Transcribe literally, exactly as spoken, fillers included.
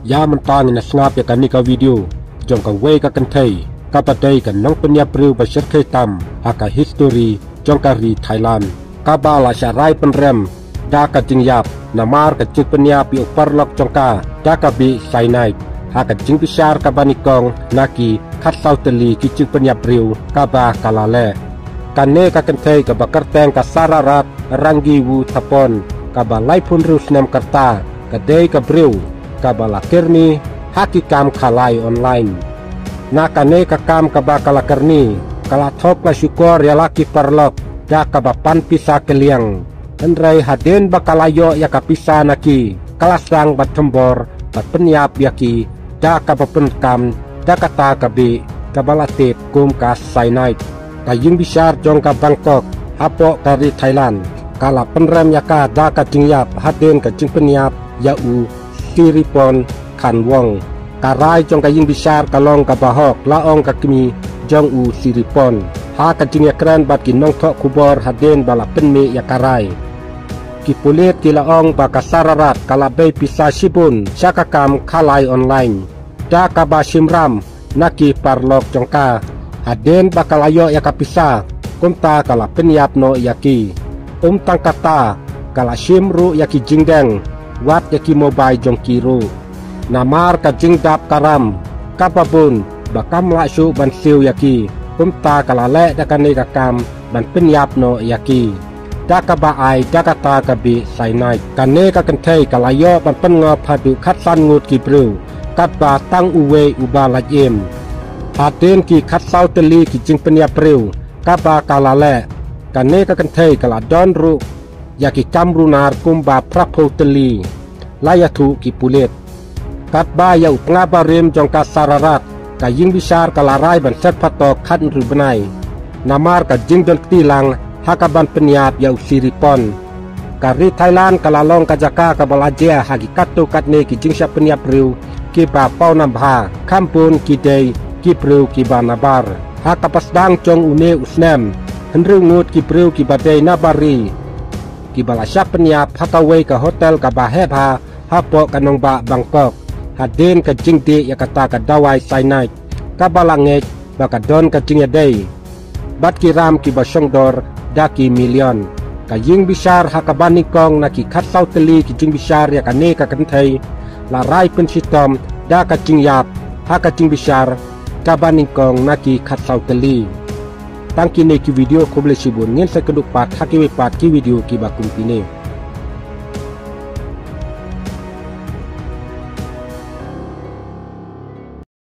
Ïa mynta ngin ïa sngap ïa kane ka video jong kawei ka kynthei kaba dei ka nongpynïap briew ba shyrkhei tam ha ka history jong ka ri Thailand, kaba la shah rai pynrem da ka jingïap namar ka jingpynïap ïa u paralok jong ka da ka bih cyanide ha ka jingbishar kaba nyngkong na ki khatsaw tylli ki jingpynïap briew kaba ka la leh. Kane ka kynthei kaba kyrteng ka Sararat Rangiwuthaphon, kaba laiphew hynriew snem ka rta, ka dei ka briew kaba la kyrni ha ki kam khalai online. Na kane ka kam kaba ka la kyrni, ka la thok la shukor ïa la ki paralok da kaba pan pisa kylliang. Hynrei hadien ba ka la ïoh ïa ka pisa na ki, ka la sdang ban thombor ban pynïap ïa ki da kaba pyndonkam da kata ka bih kaba la tip kum ka cyanide. Ka ïingbishar jong ka Bangkok hapoh ka ri Thailand ka la pynrem ïa ka da ka jingïap hadien ka jingpynïap ïa u Siripon Khanwong. Ka rai jong ka ïingbishar ka long kaba hok, la ong ka kmie jong u Siripon ha ka jingïakren bad ki nongthoh khubor hadien ba la pynmih ïa ka rai. Ki pulit ki la ong ba ka Sararat ka la bei pisa shibun sha ka kam khalai online da kaba shim ram na ki paralok jong ka. Hadien ba ka la ïoh ïa ka pisa, kumta ka la pynïap noh ïa ki. Ym tang kata, ka la shim ruh ïa ki jingdeng, wat ïa ki mobile jong ki ruh. Namar ka jingdap ka ram kaba bun ba kam lah shuh ban siew ïa ki, kumta ka la leh da kane ka kam ban pynïap noh ïa ki da kaba ai da kata ka bih cyanide. Kane ka kynthei ka la ïoh ban pynngop haduh khatsan ngut ki briew, katba tang uwei uba lait im. Hadien ki khatsaw tylli ki jingpynïap briew kaba ka la leh, kane ka kynthei ka la don ruh ïa ki kam runar kumba phraphew tylli, la ïathuh ki pulit. Katba ïa u tnga barim jong ka Sararat, ka ïingbishar ka la rai ban set phatok khathynriew bnai namar ka jingdon kti lang ha kaban pynïap ïa u Siripon. Ka ri Thailand ka la long ka jaka kaba la jia ha ki katto katne ki jingshah pynïap briew kiba pawnam bha, kham bun ki dei ki briew kiba nabar. Ha kaba sdang jong une u snem, hynriew ngut ki briew kiba dei nabar ri kiba la shah pynïap ha kawei ka hotel kaba heh bha hapoh ka nongbah Bangkok, hadien ka jingdih ïa kata ka dawai cyanide kaba la ngeit ba ka don ka jingïadei bad ki ram kiba shongdor da ki million. Ka ïingbishar ha kaba nyngkong na ki khatsaw tylli ki jingbishar ïa kane ka kynthei la rai pynshitom da ka jingïap ha ka jingbishar kaba nyngkong na ki khatsaw tylli. Tang kine ki video, khublei shibun, ngin sa ïakynduh pat ha kiwei pat ki video kiba kum kine.